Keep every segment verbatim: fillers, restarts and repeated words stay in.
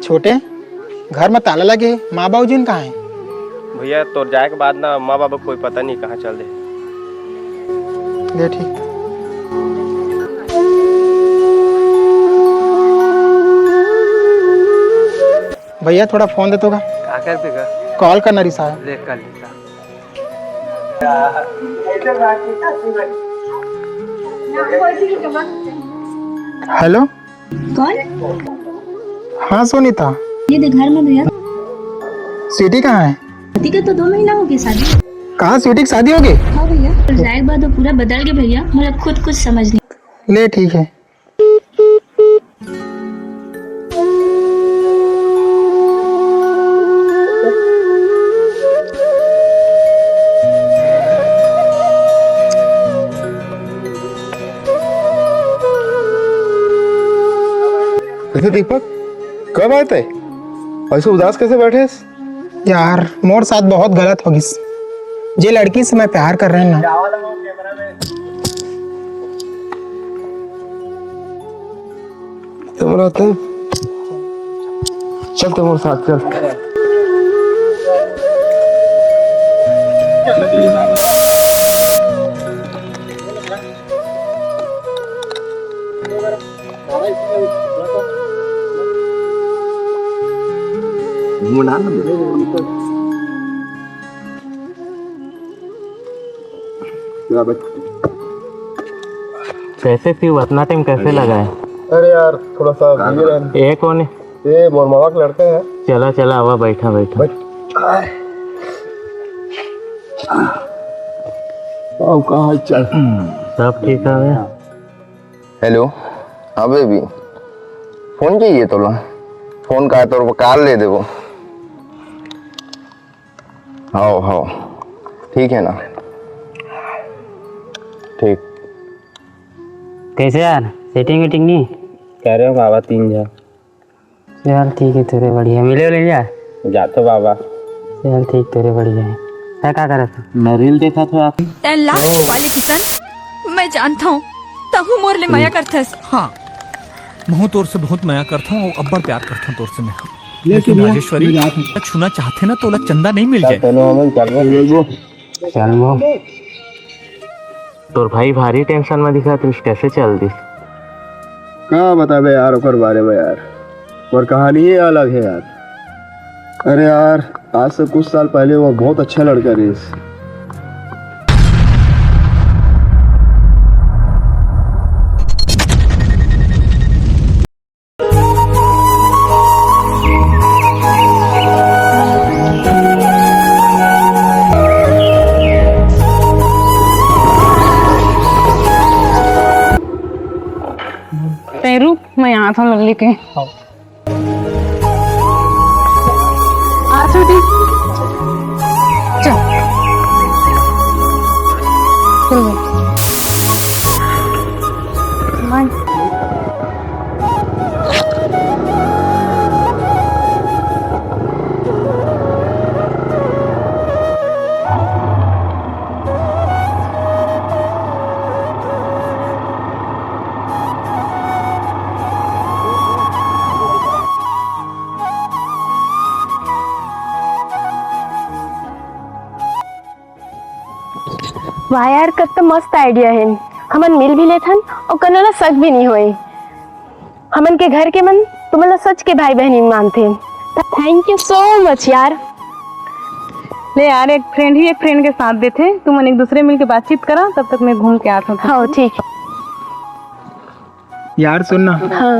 छोटे, घर में ताला लगे हे, माँ बाबूजी कहाँ हैं? भैया, तोर जाए के बाद ना माँ बाबू कोई पता नहीं कहाँ चल दे। ले ठीक। भैया, थोड़ा फोन दे तो का। का कर देगा? कॉल करना रिसा है। ले कर लेता। हेलो। कौन? हाँ सुनीता। ये देख घर में भैया। स्वीटी कहाँ है? स्वीटी का तो दो महीना हो गया शादी। कहाँ स्वीटी की शादी हो गई? हाँ भैया, तो जाए के बाद वो पूरा बदल गए भैया, मुझे खुद कुछ समझ नहीं। ले ठीक है। कैसे दीपक, का बात है? ऐसे उदास कैसे बैठे हस? यार, मोर साथ बहुत गलत हो गिस। जे लड़की से मैं प्यार कर रहे ना। तुम रहते हैं? चल, तुम साथ चल। कैसे शिव, इतना टाइम कैसे लगा है? अरे यार, थोड़ा सा बिजी रहा। ये कौन है? ये मोर मामा का लड़का है। चला चला, आवा, बैठा बैठा। बैठ। आओ, का हाल चाल? सब ठीक है। हेलो। हाँ बेबी, फोन चाहिए तोला? फोन का है, तोर कार ले देबो। हाओ हाओ, ठीक है ना? ठीक। कैसे यार, सेटिंग वेटिंग नहीं? कह रहे हो बाबा, तीन हजार। चल ठीक है, तेरे बढ़िया मिले ले जा। जातो बाबा। चल ठीक, तेरे बढ़िया है। तै का करत? मैं रील देखा था आप। तै लास्ट वाले किसन, मैं जानता हूँ, तहु मोर ले मया करथस। हाँ, महूँ तोर से बहुत मया करता हूँ और अब्बड़ प्यार करता हूँ तोर से मैं। लेकिन लेकिन भैया, राजेश्वरी, मैं जाता हूँ। छूना चाहते ना तो ओला चंदा नहीं मिल जाए। चलो, हम चल रहे हैं। चल वो। तोर भाई भारी टेंशन में दिखा, तू कैसे चल दिस? का बताबे यार ओकर बारे में यार, ओकर कहानी ही अलग है यार। अरे यार, आज से कुछ साल पहले वो बहुत अच्छा लड़का रहिस। तै रुक, मैं आत हूँ लल्ली के। हाँ। आ छोटी। चल। चल। बाय। वाह यार, कत्ता मस्त idea हे। हमन मिल भी लेथन अउ कोनो ला शक भी नहीं होए। हमन के घर के मन तुमन ला सच के भाई बहनी मानथे। Thank you so much यार। ले यार, एक friend ही एक friend के साथ देथे। तुमन एक दूसरे मिल के बातचीत करा, तब तक मैं घूम के आत हूँ। हाँ, ठीक। यार सुन ना। हाँ।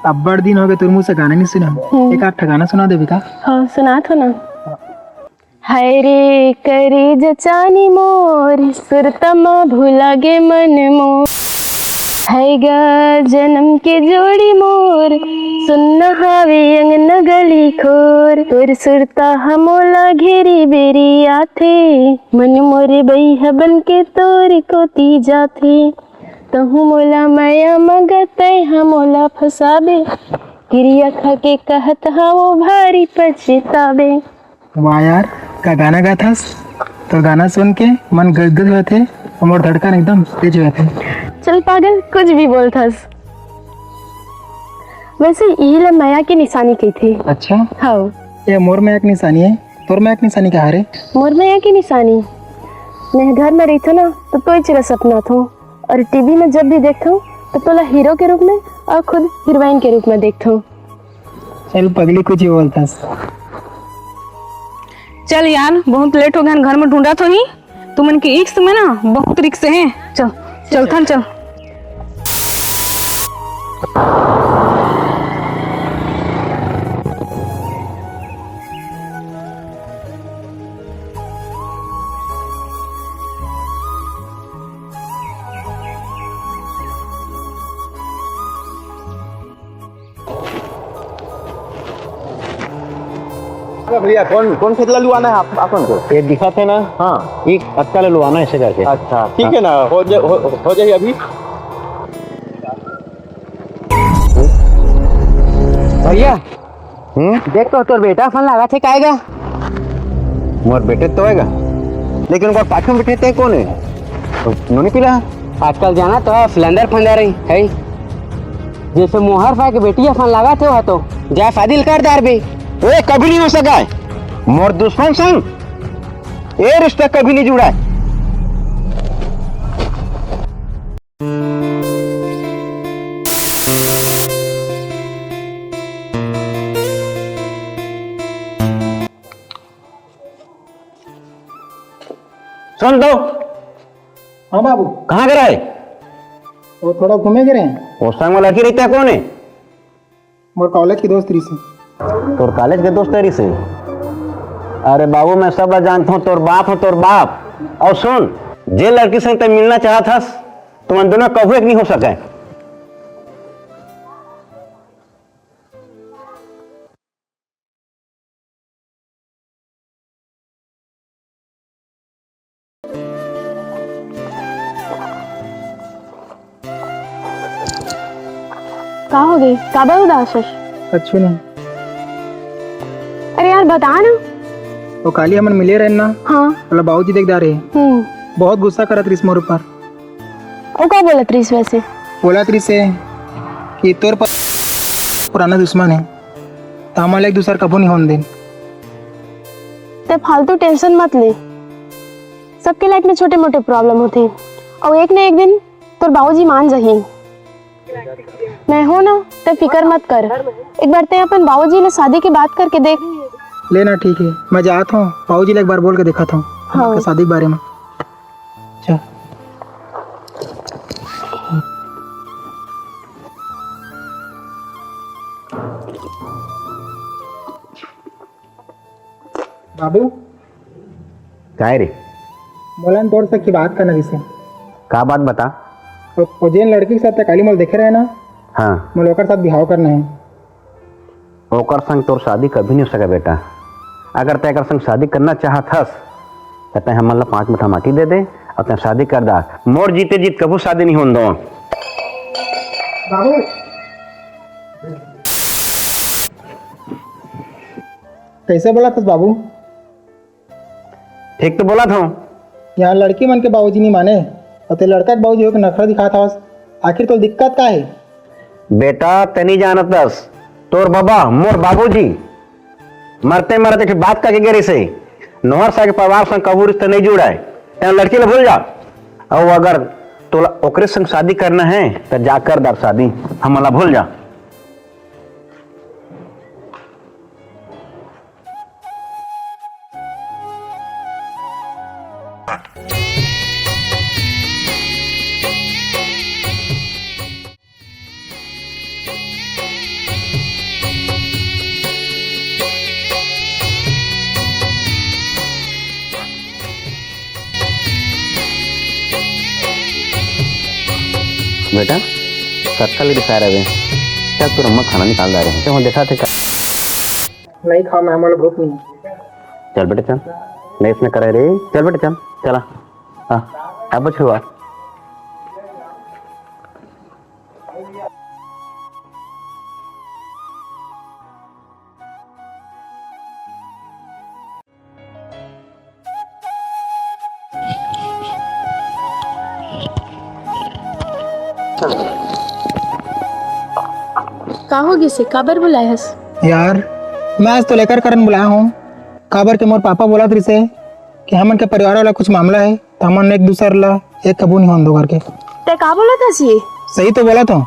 अब्बड़ दिन हो गए तोर मुँह से गाना नहीं सुना। हम्म। एक आध ठा गाना सुना देबे का? हाँ, सुनात हूँ ना। हाय रे करेजा चानी मोर, सुरता मा भुला गे मन मोर। हाय गा जनम के जोड़ी मोर, सुन्ना हावे अंगना गली खोर। तोर सुरता हा मोला घेरी बेरी आथे, मन मोरे बइहा बन के तोर कोती जाथे। तहूँ मोला मया मगा, तैं हा मोला फंसाबे। किरिया खा के कहत हवं, भारी पछताबे। वाह यार, का गाना गाथस? तो गाना सुन के मन गदगद होथे, और मोर धड़कन एकदम तेज होथे। चल पागल, कुछ भी बोलथस। वैसे इही ला मया के निशानी कहिथे। अच्छा। हव। ये मोर मया के निशानी हे, तोर मया के निशानी का हरे? मोर मया के निशानी, मैं घर में रहिथो ना, तो तोय चिरा सपनाथो, और टीवी में जब भी देखथो, तो तोला हीरो के रूप में और खुद हीरोइन के रूप में देखथो। चल पगली, कुछ ही बोलथस। चल यार, बहुत लेट हो गया, घर में ढूंढत होही। तुमन के इश्क में ना बहुत रिक्स हे। चल, चलथन, चल। अरे भैया, कौन, कौन खेत ला लुआना है आप, आपन को? ये दिखत हे ना? हाँ। ये अतका ला लुआना हे ऐसे करके। अच्छा, ठीक है ना, हो जा-, हो, हो जाही अभी। भैया, हम्म? देख तो, तोर बेटा फोन लगाथे, काय गा? मोर बेटे तो होएगा, लेकिन ओकर पाछू में बैठे ते कोन हे? नोनी पीला। आजकल जाना तो सिलेंडर फंदा रही है। जैसे मोहर फाय के बेटी अपन लगा थे, वह तो जा शादी कर दार बे। ए, कभी नहीं हो सका है। मोर दुश्मन संग ए रिश्ता कभी नहीं जुड़ा है। सुन तो। हाँ बाबू। कहाँ गे रहे? वो थोड़ा घूमे गे रहे। वो संग में लड़की रहता है, कौन है? मोर कॉलेज के दोस्त रिसे। तोर कॉलेज के दोस्त रिसे? अरे बाबू, मैं सब ला जानता हूँ, तोर बाप हूँ, तोर बाप। और सुन, जे लड़की संग ते मिलना चाहत हस, तुमन दोनों कभू एक नहीं हो सके। का हो गे? काबर उदास हस? कुछु नहीं। अरे यार, बता ना। वो काली हमन मिले रहेन ना, हाँ। ओला बाबूजी देख डारे। हम्म। बहुत गुस्सा करत रिस मोर ऊपर। वो का बोलत रिस वैसे? बोलत रिसे कि तोर पर पुराना दुश्मन है, त हमन ला एक दूसर कभू नहीं होन देन। ते फालतू टेंशन मत ले, सबके लाइफ में छोटे मोटे प्रॉब्लम होथे, और एक न एक दिन तोर बाबूजी मान जाही। मैं हो ना, ते फिकर मत कर, एक बार ते अपन बाबूजी ले शादी के बात करके देख। ले ना, ठीक है, मैं जात हूँ, बाबूजी ले एक बार बोल के देखत हूँ हाँ। शादी के बारे में। चल। बाबू। काय रे? मोला न तोर से की बात करना रिसे। का बात बता? वो, वो जेन लड़की के साथ ते काली मोला देखे रहे ना? हाँ। मोला ओकर साथ बिहाव करना है। ओकर संग तोर शादी कभी नहीं हो सके बेटा। अगर तै एकर संग शादी करना चाहत हस, त तै हमन ला पाँच मुठा माटी दे दे और तै शादी कर दा। मोर जीते जीत कभू शादी नहीं होन दो। बाबू, कैसे बोलत हस बाबू? ठीक तो बोलत हूँ। यहाँ लड़की मन के बाबूजी नहीं माने, और ते लड़का के बाबूजी होके नखरा दिखात हवस। आखिर तो दिक्कत का है? बेटा, ते नहीं जानत हस, तोर बाबा, मोर बाबूजी, मरते मरते एक बात कह के गे रिसे, नोहर साह के परिवार संग कभू रिश्ता नहीं जुड़ाए। ते लड़की ला भूल जा, और अगर तोला ओकरे संग शादी करना है, तो जा कर दार शादी, हमन ला भूल जा। बेटा, कतका ले बिसाए रहे? चल, तोर अम्मा खाना निकाल डारे हे। ते हो देखा थे का? नहीं खाओ, मैं, मोला भूख नहीं। चल बेटा, चल। नहीं, इसमें करे रे। चल बेटा, चल। चला। हाँ, अब छुआ। का हो गिसे? काबर बुलाए हस? यार, मैं आज तोला एकर कारण बुलाए हंव, काबर के मोर पापा बोलत रिहिसे कि हमन के परिवार वाला कुछ मामला हे, त हमन एक दूसर ला एक कभू नहीं होन दो करके। तैं का बोलत हस ये? सही तो बोलत हंव।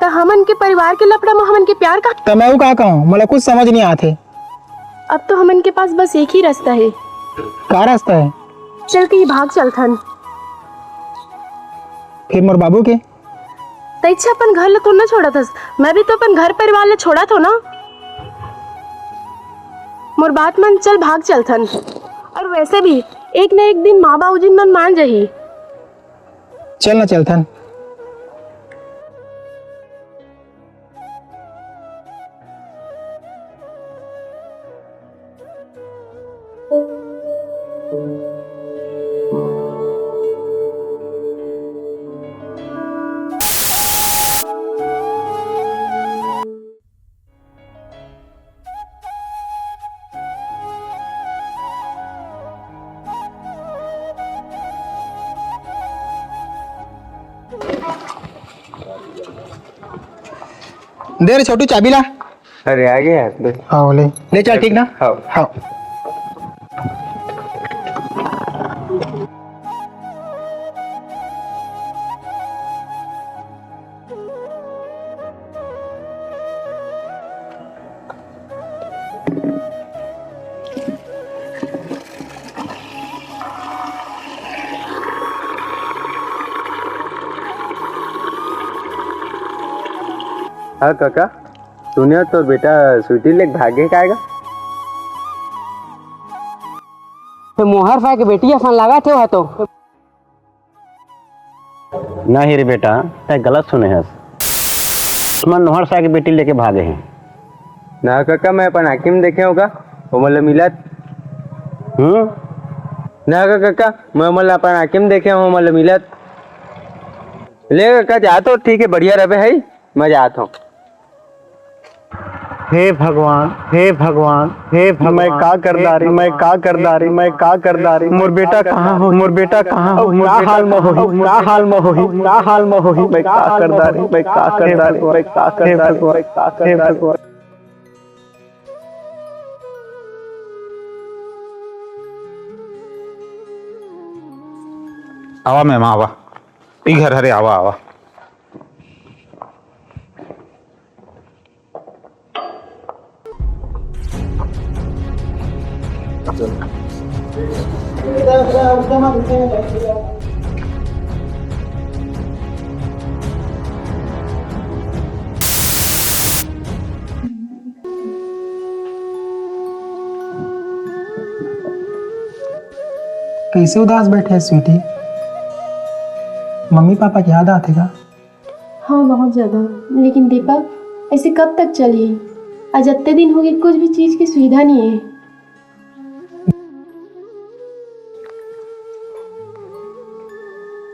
त हमन के परिवार के लफड़ा म हमन के प्यार का? त मैं वो का कहूं, मोला कुछ समझ नहीं आत हे। अब तो हमन के पास बस एक ही रास्ता हे। का रास्ता हे? चल कहीं भाग चलथन। फिर मोर बाबू के? तैं अच्छा अपन घर ल तो ना छोड़त हस, मैं भी तो अपन घर परिवार ल छोड़त हंव ना। मोर बात मान, चल भाग चलथन। और वैसे भी एक न एक दिन माँ बाबूजी मन मान जाही। चल ना चलथन। दे रे छोटू चाबी ला। अरे आ गया यार। हाँ, ले। ले चल, ठीक ना? हाँ। हाँ। हाँ काका, सुनिया तोर बेटा स्वीटी लेके भागे काय गा? तो मोहर साय के बेटी असन लागत हे ओह तो। नहीं रे बेटा, तैं गलत सुने हस। ओमन नोहर साय के बेटी लेके भागे हे। ना काका, मैं अपन आँखी म देखे हंव गा, ओमन ल मिलत। हम्म? ना गा काका, मैं ओमन ल अपन आँखी म देखे हंव, ओमन ल मिलत। ले काका, जात हंव, ठीक हे, बढ़िया रहिबे, हई, मैं जात हंव। हे भगवान, हे भगवान, हे भगवान, मैं का कर डारी, मैं का कर डारी, मैं का कर डारी, मोर बेटा कहाँ हो, मोर बेटा कहाँ हो, का हाल में होही, का हाल में होही, का हाल में होही, मैं का कर डारी, मैं का कर डारी, मैं का कर डारी, मैं का कर डारी। आवा मैम, आवा, ई घर हरे, आवा, आवा। कैसे उदास बैठे है स्वीटी? मम्मी पापा की याद आथे का? हाँ, बहुत ज्यादा। लेकिन दीपक, ऐसे कब तक चलही? आज अत्ते दिन हो गए, कुछ भी चीज की सुविधा नहीं है।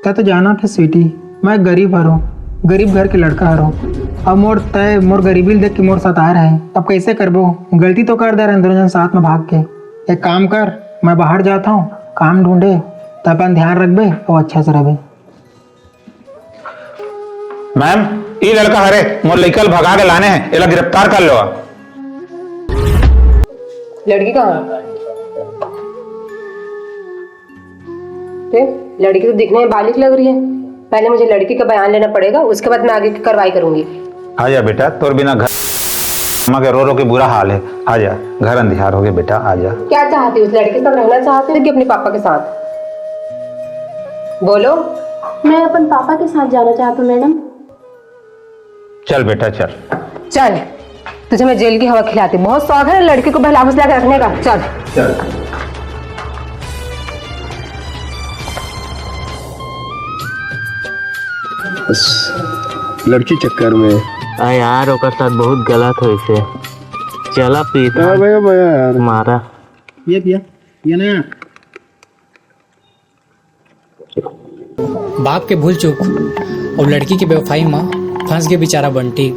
तै तो जानत हे स्वीटी, मैं गरीब हरों, गरीब घर के लड़का हरों। अब मोर तै मोर गरीबी ल देख के मोर साथ आए रहे, अब कैसे करबो? गलती तो कर दे रहे दोनों जन साथ में भाग के। एक काम कर, मैं बाहर जात हूँ, काम ढूंढे, तै अपन ध्यान रखबे और अच्छा से रहबे। मैम, ई लड़का हरे, मोर लइका ल भगा के लाने हे, एला गिरफ्तार कर लो। लड़की कहाँ? ए, लड़की तो दिखने में बालिग लग रही है। पहले मुझे लड़की का बयान लेना पड़ेगा, उसके बाद मैं आगे की कार्रवाई करूंगी। आ जा बेटा, तोर बिना घर, अम्मा के रो रो के बुरा हाल है। आ जा, घर अंधियार हो गए बेटा, आ जा। क्या चाहती हो? उस लड़के के साथ रहना चाहती हो कि अपने पापा के साथ? बोलो। मैं अपन पापा के साथ जाना चाहती हूँ मैडम। चल बेटा, चल। चल, तुझे मैं जेल की हवा खिलाती हूँ। बहुत शौक है लड़की को बहला फुसला के रखने का। चल। चल। बस, लड़की चक्कर में। आ यार, ओकर साथ बहुत गलत होइसे। चला पीत हाँ हन। भैया, भैया यार। मारा। ये भैया, ये ना। बाप के भूल चूक अउ लड़की के बेवफाई म फंस गे बेचारा बंटी।